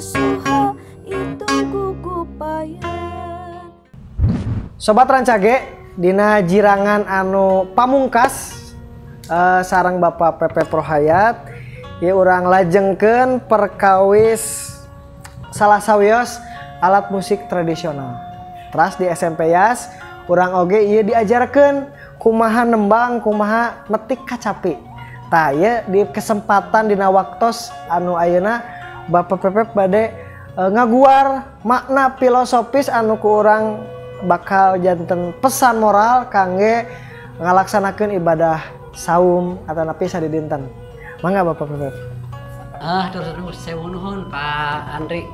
nasuha itu gugupayan. Sobat Rancage, dina jirangan anu pamungkas sareng Bapak Pepep Rohayat, ya urang lajengkeun perkawis salah sawios alat musik tradisional. Teras di SMP Yas, urang oge ieu diajarkeun kumaha nembang, kumaha metik kacapi. Tah ieu di kesempatan dina waktos anu ayeuna Bapak Pepep bade ngaguar makna filosofis anu ku urang bakal janten pesan moral kangge ngalaksanakeun ibadah saum atau napi sadidinten. Mangga Bapak Pepep. Ah, terus sewu nuhun Pak Andri.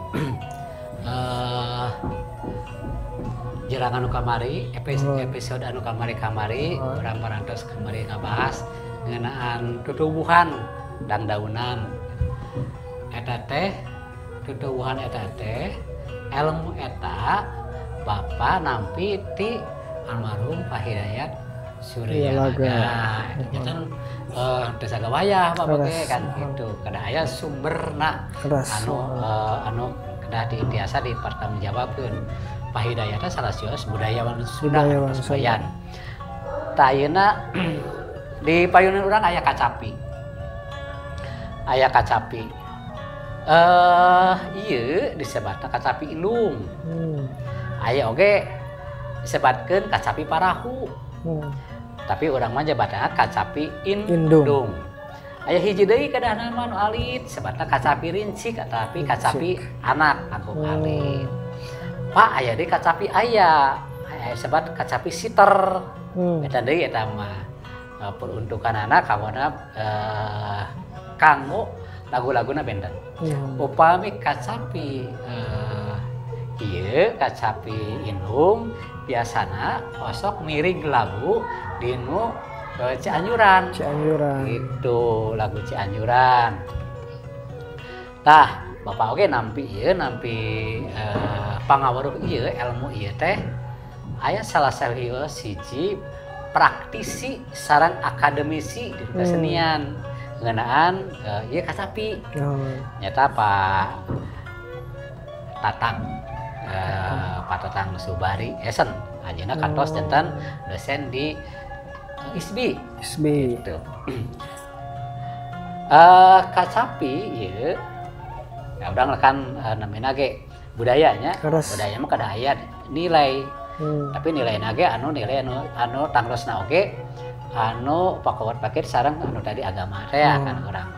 Jirangan anu kamari, episode anu kamari-kamari, urang parantos kamari ngabahas ngeunaan tutuwuhan dangdaunan. Eta teh tutuwuhan eta teh ilmu eta Bapak nampi ti almarhum Pak Hidayat Suryalaga. Eta kan teu sagawayah Bapak ge kan gitu. Kedah aya sumberna anu anu kedah tiasa dipertanggungjawabkeun. Pak Hidayat teh salah sieus budayawan Sunda Sunda. Tah ayeuna di payunan urang aya kacapi. Aya kacapi. Ieu disebatna kacapi indung. Aya oge disebatkeun kacapi parahu. Tapi urang mah nyebatna kacapi indung. Aya hiji deui kadahna mah nu alit sebatna kacapi rincik atapi kacapi anak aku alit. Pak aya deui kacapi aya. Aya sebat kacapi siter. Eta deui eta mah peruntukanana kanggo kanggo lagu-laguna benten. Upami kacapi ieu kacapi indung biasana osok miring lagu dinu Cianjuran. Cianjuran. Gitu lagu Cianjuran. Tah, Bapak oge nampi ieu nampi pangaweruh ieu ilmu ieu teh aya salah sawios hiji praktisi sareng akademisi di kesenian ngeunaan ieu kacapi. Nyata Pak Tatang Pak Tatang Subari Esen anjeunna kantos janten dosen di ISBI. ISBI. Gitu. Kacapi ieu ya urang kan namina ge budayanya. Budaya mah kada aya nilai. Tapi nilaina ge anu nilai anu anu tanglosna oge anu pakawat pakit sareng anu tadi agama teh kan urang.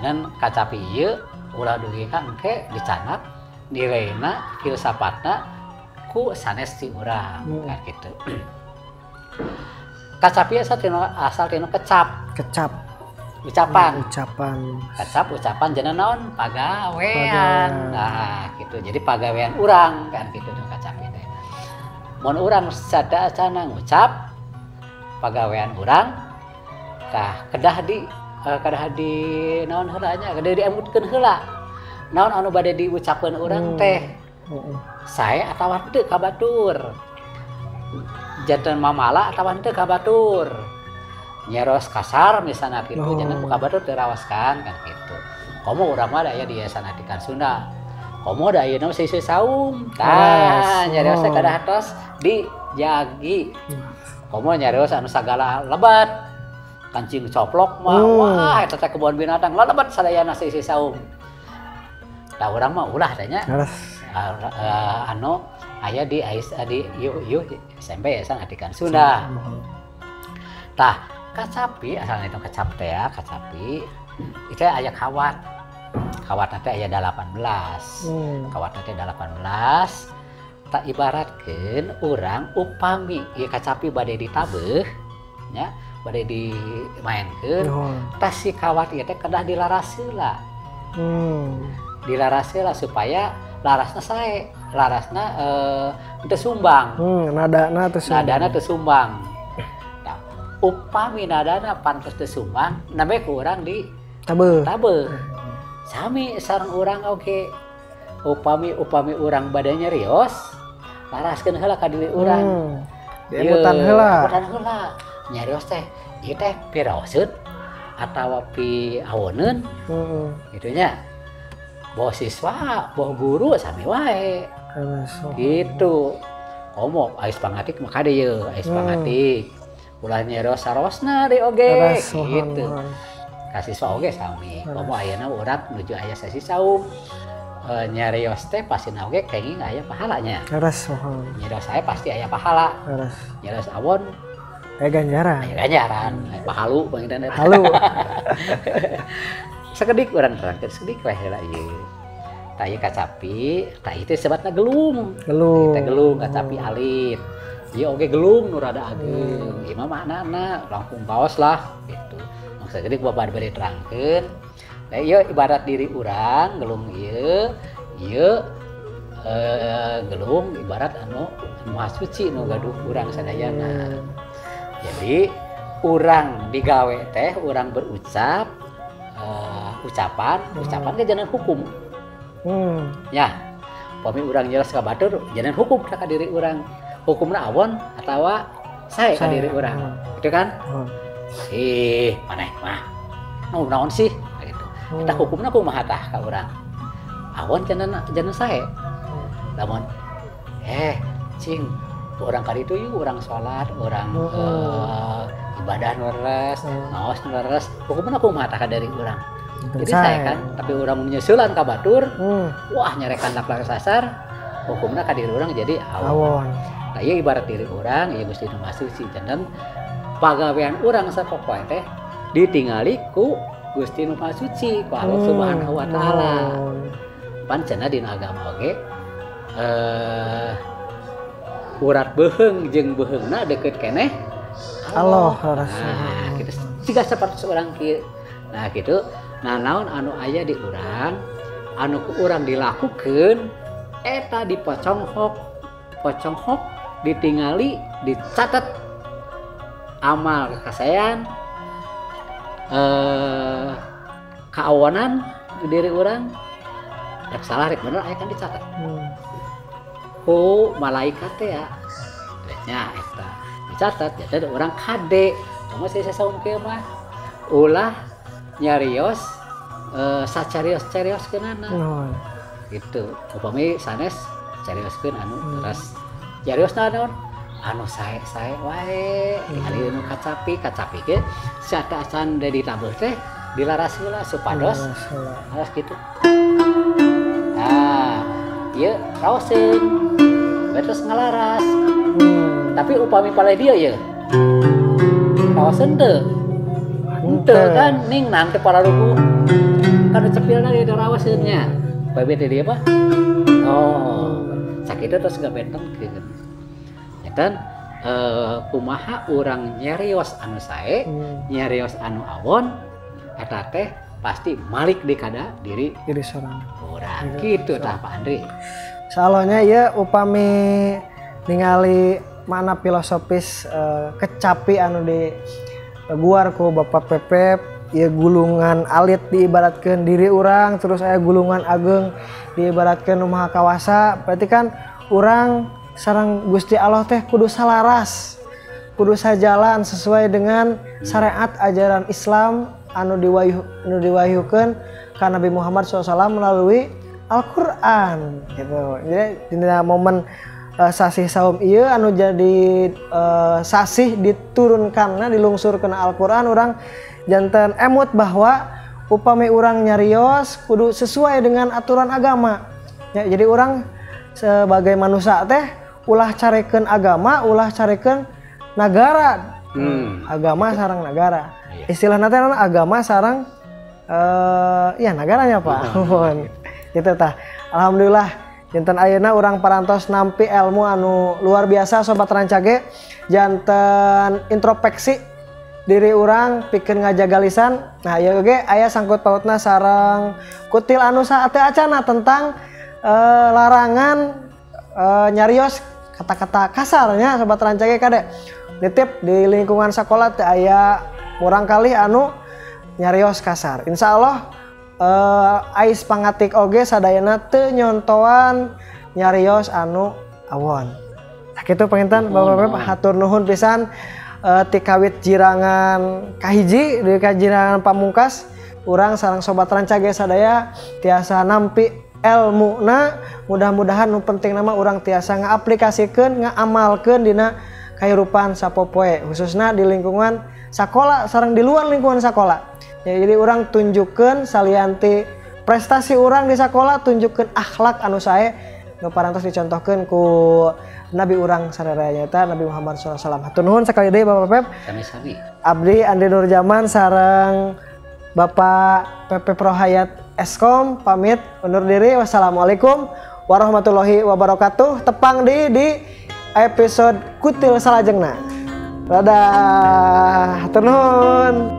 Dan kacapi ieu ulah dugi ka engke dicanak nilaina filsafatna ku sanes ti urang kan gitu. Kacapi asal tina kecap. Kecap. Ucapan. Ucapan. Kecap ucapan jana naon? Pagawean. Nah, gitu. Jadi pagawean urang kan gitu nu kacapi teh. Mun urang sada acana ngucap pagawean urang tah kedah di naon heula nya, kedah diemutkeun heula. Naon anu bade diucapkeun urang teh? Sae atawa teu ka batur. Janten mamala atawa henteu ka batur. Nyeros kasar misalna kitu janten ka batur teu rawaskan kan kitu. Komo urang mah aya di Yayasan Atikan Sunda. Komo da ayeuna mah sisih saum. Tah nyarios teh kadah tos dijagi. Komo nyarios anu sagala lebat. Kancing coplok mah wah eta teh kebun binatang lelebat sadayana sisih saum. Tah urang mah ulah teh nya. Anu aya di di SMP Yayasan Atikan Sunda. Tah kacapi asalna itu kecap teh ya, kacapi itu aya kawat. Kawatna teh aya 18. Kawatna teh 18. Tak ibaratkeun urang upami ieu kacapi bade ditabeuh nya, bade dimaenkeun, tah si kawat ieu teh kedah dilaras heula. Dilaras heula supaya larasna sae, larasna teu sumbang. Nadana teu sumbang. Nadana teu sumbang. Tah, upami nadana pantes teu sumbang, namanya ku urang di tabeuh. Tabeuh. Sami sareng urang oge. Upami urang bade nyarios, laraskeun heula ka diri urang. Diemutan heula. Diemutan heula. Nyarios teh, ieu teh piraoseun atawa piawoneun. Kitu nya. Boh siswa, boh guru sami wae. Gitu. Komo ais pangatik mah kade ye, ais pangatik. Ulah nyarios sarosna deui oge gitu. Ka siswa oge sami. Komo ayeuna urang nuju aya sesi saum. Nyarios teh pastina oge kenging aya pahalanya. Leres muhun. Nyarios saya pasti aya pahala. Leres. Nyarios awon aya ganjaran. Aya ganjaran, pahalu panginten eta. Halu. Sakedik urang terangkeun sakedik we heula ieu. Tah ieu kacapi, tah ieu teh sebatna gelung. Gelung. Teh gelung kacapi alit. Ieu oge gelung nu rada ageung. Ieu mah maknana langkung kaos lah gitu. Mangsa sakedik bapak bade terangkeun. Nah, ieu ibarat diri urang gelung ieu, ieu gelung ibarat anu maha suci nu gaduh urang sadayana. Jadi urang digawe teh urang berucap ucapan, ucapan ge jangan hukum. Ya, pami urang jelas ka batur jangan hukum ka diri urang. Hukumna awon atawa sae ka diri urang. Gitu kan? Ih, maneh mah. Nu naon sih? Gitu. Eta hukumna kumaha tah ka urang? Awon jangan sae. Lamun cing urang kali itu yuk urang sholat, urang ibadah nu leres, ngaos nu leres, hukumna kumaha tah ka diri urang? Jadi saya kan, tapi urang menyusulan ka batur, wah nyarekan lak sasar, hukumna ka diri urang jadi awon. Nah, ieu ibarat diri urang, ieu Gusti Nu Maha Suci janten pagawean urang sapopoe teh ditingali ku Gusti Nu Maha Suci, ku Allah Subhanahu wa taala. Pan cenah dina agama oge urat beuheung jeung beuheungna deukeut keneh Allah. Nah, kitu siga sapertos urang kieu. Nah, kitu. Nah, naon anu aya di urang, anu ku urang dilakukeun eta dipoconghok, poconghok ditingali, dicatat amal kekasean, kaawonan di diri urang, rek salah rek bener aya kan dicatat. Ku malaikat teh ya, nya eta dicatat, jadi urang kade, komo saya saum kieu mah ulah nyarios sacarios-carioskeunana. Gitu. Upami sanes carioskeun anu teras. Cariosna naon? Anu sae-sae wae, tingali nu kacapi, kacapi ge sataacan ditabuh teh dilaras heula supados. Laras kitu. Nah, ieu raoseun. Terus ngalaras. Tapi upami paleh dieu ye. Raoseun teu. Henteu kan ning nang teu pararugu. Kan cepilna di raoseun nya. Bae teh dieu mah. Oh, sakitu terus gabentenkeun. Janten kumaha urang nyarios anu sae, nyarios anu awon eta teh pasti malik di kada diri diri sorang. Urang kitu tah Pak Andri. Soalnya ieu upami ningali makna filosofis kecapi anu di guar ku Bapak Pepep, ieu gulungan alit diibaratkeun diri urang, terus aya gulungan ageng diibaratkeun nu maha kawasa, berarti kan urang sareng Gusti Allah teh kudu salaras, kudu sajalan sesuai dengan syariat ajaran Islam anu diwahyukeun ka Nabi Muhammad SAW melalui Al-Qur'an gitu. Jadi dina momen sasih saum ieu anu jadi sasih diturunkanna dilungsurkeun Al-Qur'an, urang janten emut bahwa upami urang nyarios kudu sesuai dengan aturan agama. Ya, jadi urang sebagai manusia teh ulah carekeun agama, ulah carekeun nagara. Agama sareng nagara. Istilahna teh agama sareng ya nagaranya Pak. Gitu tah. Alhamdulillah janten ayeuna urang parantos nampi ilmu anu luar biasa Sobat Rancage, janten introspeksi diri urang pikeun ngajaga lisan. Nah, ieu oge aya sangkut pautna sareng kutil anu saateu acana tentang larangan nyarios kata-kata kasarnya Sobat Rancage kade. Nitip di lingkungan sekolah teh aya murang kali anu nyarios kasar. Insya Allah ais pangatik oge sadayana teu nyontoan nyarios anu awon. Sakitu panginten Bapak-bapak, hatur nuhun pisan ti kawit jirangan kahiji deui ka jirangan pamungkas Urang sareng Sobat Rancage sadaya tiasa nampi elmuna, mudah-mudahan nu penting nama urang tiasa ngaaplikasikeun, ngaamalkeun dina kahirupan sapopoe, khususna di lingkungan sakola sareng di luar lingkungan sakola. Ya, jadi urang tunjukkeun salianti prestasi urang di sakola, tunjukkeun akhlak anu sae nu parantos dicontohkeun ku nabi urang sararea, nyaeta Nabi Muhammad SAW. Hatur nuhun sekali deui, Bapak Pep. Sami-sami. Abdi Andi Nurjaman sareng Bapak PP Prohayat S.Kom pamit undur diri. Wassalamualaikum warahmatullahi wabarakatuh. Tepang di episode kutil salajengna. Dadah. Hatur nuhun.